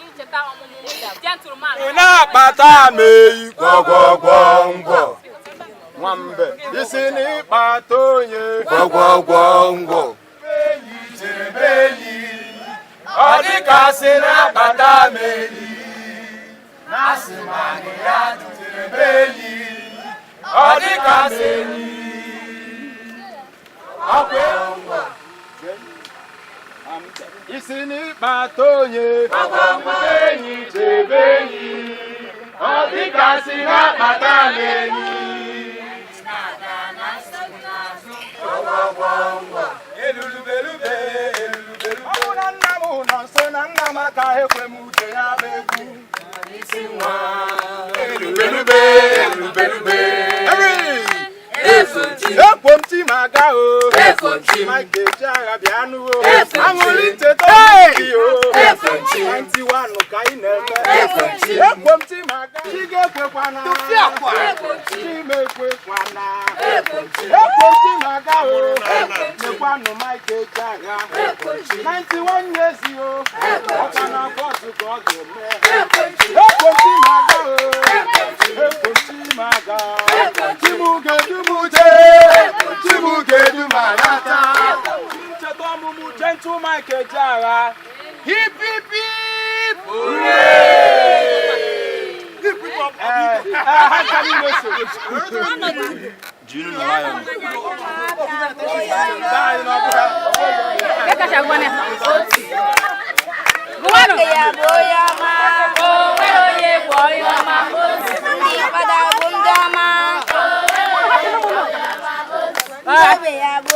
Aṅụrị ncheta ọmụmụ gentleman. Ị na-akpata m eyi gwọgwọgwọ ngwọ. Nwambe isi n'ịkpata onye Gwọgwọgwọ ngwọ. Enyi chebe enyi, ọ dịka sị na-akpata m enyi, na-asị ma na ya chebe enyi, ọ dịka sị enyi ọkwa isi n'ịkpata onye enyi chebe enyi, ọ dịka sị na-akpata m enyi. Elulubelube, elulubelube. Ọ bụ na nna m nọ nso na nna m aka ekwe m uche ya bụ egwu. Elubelube, elubelube. Ekwo m chi ma aga o. Ekwo m chi. Mike Ejeagha bịa nụwo. Ekwo m chi. Aṅụrị ncheta ọmụmụ o. Ekwo m chi. 91 ka anyị na-eme. Ekwo m chi. Ekwo m chi ma aga. Chi ga-ekwekwana. Chi m ekwekwana. Ekwo m chi ma aga o. Nekwanụ Mike Ejeagha. 91 years o. Ọkwa na bọọsụ ka ọ ga-eme. Ekwo m chi ma aga o. Ekwo m chi ma aga. Chimugedu m uche. Chimugedu m anata. Ncheta ọmụmụ Gentle Mike Ejeagha. Hip hip hip. Hooray! Ha ncha niile so. Jiri nwayọọ. Daa anyị n'ọbụla. Gụwanụ. Nwoke ya bụ onye ọma. O nwere onye bụ onye ọma. Ndị fada bụ ndị ọma. Ndị ogbenye ya bụ